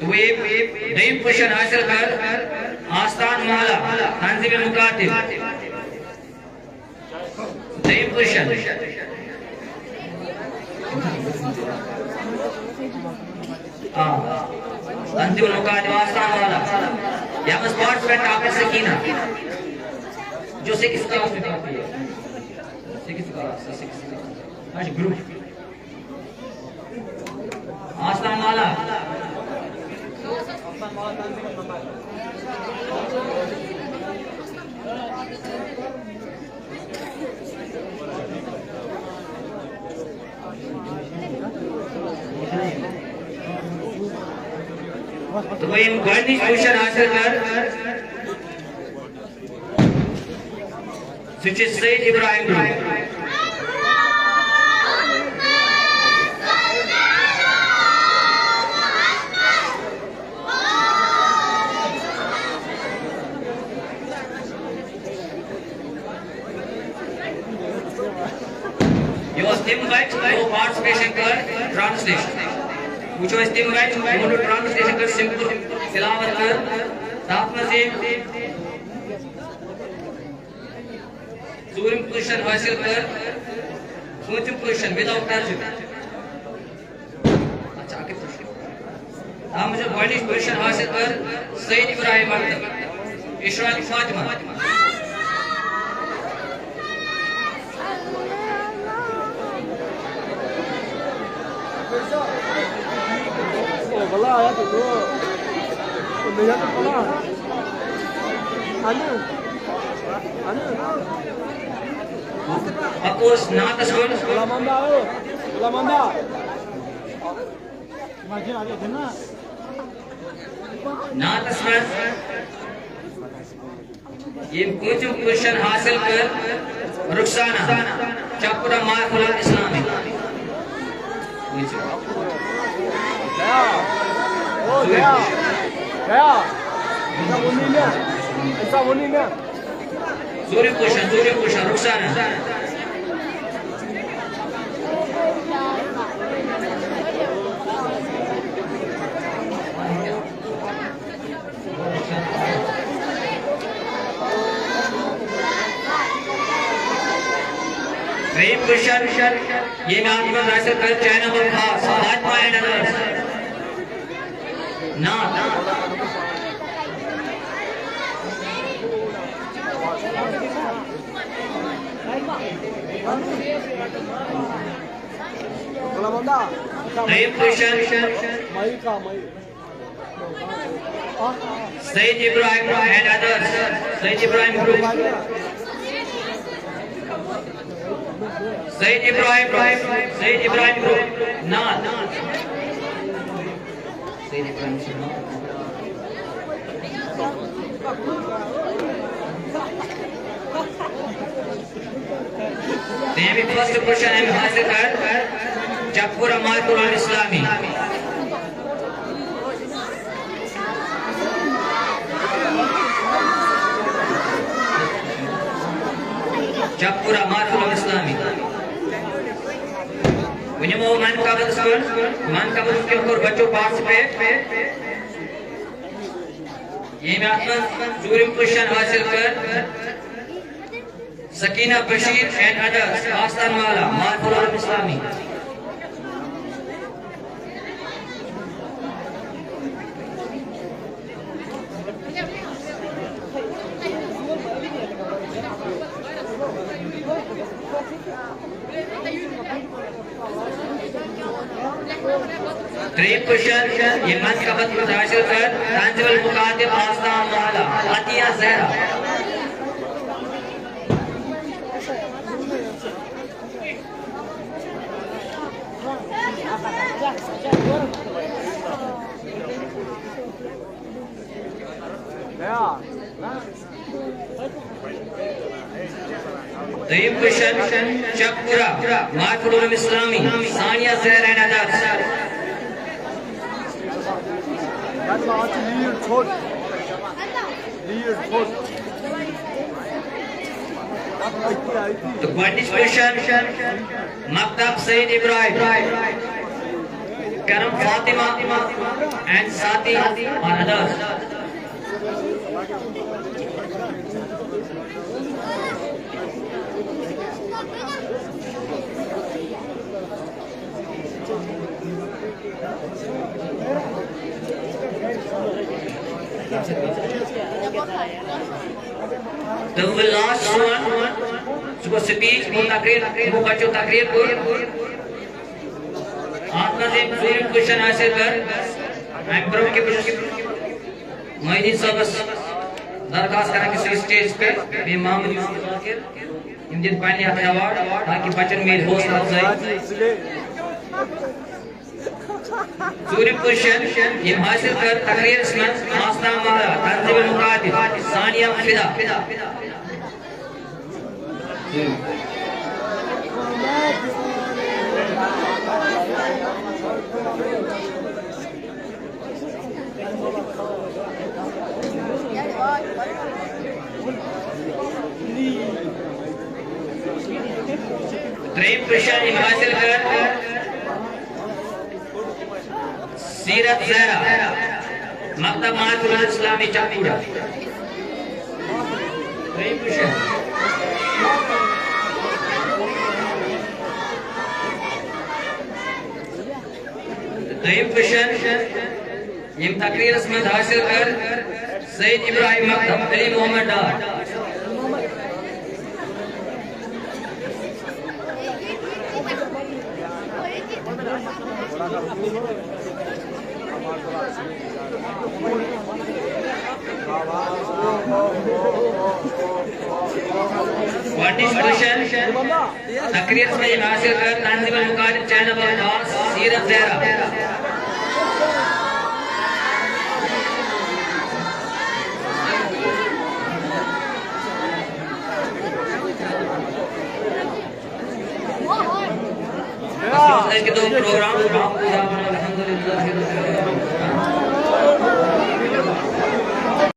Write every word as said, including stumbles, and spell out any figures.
دوٚیِم، دوٚیِم پُزیشن حٲصِل کٔر آستان محلہ، تنظیٖم مُکاتِب۔ دوٚیِم پُزیشن۔ آ۔ تنظیٖم مُکاتِب آستان محلہ۔ یَتھ منٛز پارٹسِپینٹ آکر سکینہ۔ جو سکس کلاس میں پڑھتی ہے۔ Six class, six class. اچھا، گروپ۔ آستان محلہ۔ دوٚیِم گۄڈٕنِچ پُزیشن حٲصِل کٔر۔ سُہ چھُ سید ابراہیم برونٛہہ۔ یہِ اوس تِم بچہِ، یِمو پارٹسِپیشن کٔر ٹرانسلیشن۔ وٕچھو أسۍ تِم بچہِ، یِمو نہٕ ٹرانسلیشن کٔر، سمپل تلاوت کٔر۔ تَتھ منٛز ییٚمۍ ژوٗرِم پُزیشن حٲصِل کٔر، پوٗنٛژِم پُزیشن without ترجمہٕ۔ اچھا، اَکٕے پُزیشن۔ تَتھ منٛز چھِ گۄڈٕنِچ پُزیشن حٲصِل کٔر سید ابراہیم اختر، اشراق فاطمہ۔ پکوس نعتس کُن۔ نعتس منٛز ییٚمۍ پوٗنٛژِم پوزیشن حٲصِل کٔر رخسانہ، چکورہ مارفل الاسلامی۔ پوٗنٛژِم۔ ژوٗرِم پوزیشن، ژوٗرِم پوزیشن، رخسانہ۔ ترٛیٚیِم پوزیشن، ییٚمہِ آتمن حٲصِل کٔر چاینہ منٛز خاص فاطمہ اینڈ ادرس۔ نعت۔ دوٚیِم position. Syed Ibrahim and others. Syed Ibrahim group. Syed Ibrahim group. Syed Ibrahim group. نعت۔ سید ابراہیم گروپ۔ تہٕ ییٚمہِ first position أمۍ حٲصِل کٔر چکورہ مارفل الاسلامی۔ چکورہ مارفل الاسلامی۔ وۄنۍ یِمو من قبض کُن، من قبض کیو کوٚر بچو participate۔ ییٚمہِ اَتھ منٛز ژوٗرِم position حٲصِل کٔر سکینہ بشیر اینڈ ادرس، آستان والا، مارفل الاسلامی۔ ترٛیٚیِم پُشن، یہِ منتخبس منٛز حٲصِل کٔر تنظیم المکاتب آستان والا عطیہ زہرا۔ دوٚیِم پُشن، چکورہ، مارفل العلوم اسلامی، ثانیہ زہرا اینڈ ادرس۔ لیڈ ژھوٚٹ۔ لیڈ ژھوٚٹ۔ تہٕ گۄڈٕنِچ پُشن، مکتب سید ابراہیم، کرم فاطمہ اینڈ ساتھی آن ادرس۔ تہٕ وۄنۍ لاسٹ سون، سُہ گوٚو سپیچ، یِمو تقریر، یِمو بچو تقریر کوٚر۔ اتھ منٛز أمۍ ژوٗرِم پُشن حٲصِل کٔر، امہِ برونٛہہ کہِ بہٕ چھُس محی الدین صٲبس درخواست کران کہِ سُہ یِیہِ سٹیجس پٮ۪ٹھ، بیٚیہِ محمد یوسف ذاکر، یِم دِن پننہِ اتھٕ ایوارڈ تاکہِ بچن میلہِ حوصلہٕ افزٲیی۔ ژوٗرِم پُشن، یِم حٲصِل کٔر تقریرس منٛز آستان والا، تنظیم المکاتب، ثانیہ فدا۔ ترٛیٚیِم پُشن، یِم حٲصِل کٔر سیرت زہرا، مکتب مارفل العلوم اسلامی چکورہ۔ دوٚیِم پُشن۔ دوٚیِم پُشن، یِم تقریرس منٛز حٲصِل کٔر سید ابراہیم مکتب، علی محمد ڈار۔ گۄڈٕنِچ پُزیشن تقریٖرس منٛز حٲصِل کٔر تنظیٖم المقالب چینل خاص سیرت زہرا۔ أزکہِ دۄہ پروگرام الحمدللہ رب العالمین۔